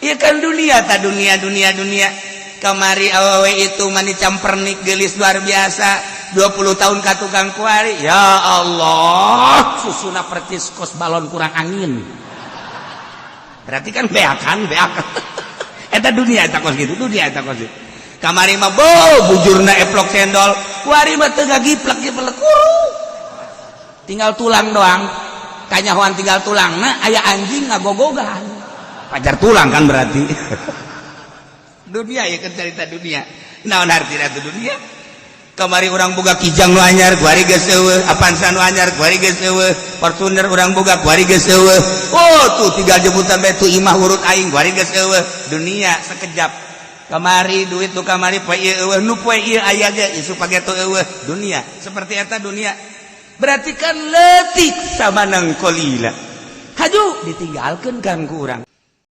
Iya kan, dunia ta, dunia, dunia, dunia. Kamari awewe itu mani campernik, gelis luar biasa, 20 tahun ka tukang. Kuari, ya Allah, susuna percis kos balon kurang angin. Berarti kan beakan, beakan. Eta dunia, eta kos gitu dunia, eta kos gitu. Kamari mah bo bujurna eplok cendol, kuari mah teu gagiplek giplek, kuru, tinggal tulang doang. Kanyahoan tinggal tulang. Nah, aya anjing ngagogogan pajar tulang kan. Berarti dunia ya kan, cerita dunia. Naon artina itu dunia? Kamari urang boga Kijang nu anyar, kuari geus eueuh. Avanza nu anyar, kuari geus eueuh. Fortuner urang boga, kuari geus eueuh. Oh, tuh tinggal jemputan bae tuh imah urut aing, kuari geus eueuh. Dunia sekejap. Kamari duit nu kamari, poe ieu eueuh, nu poe ieu aya ge isuk pageto eueuh. Dunia seperti eta dunia. Berarti kan leutik, samanan qalila, haju ditinggalkeun kan ku urang.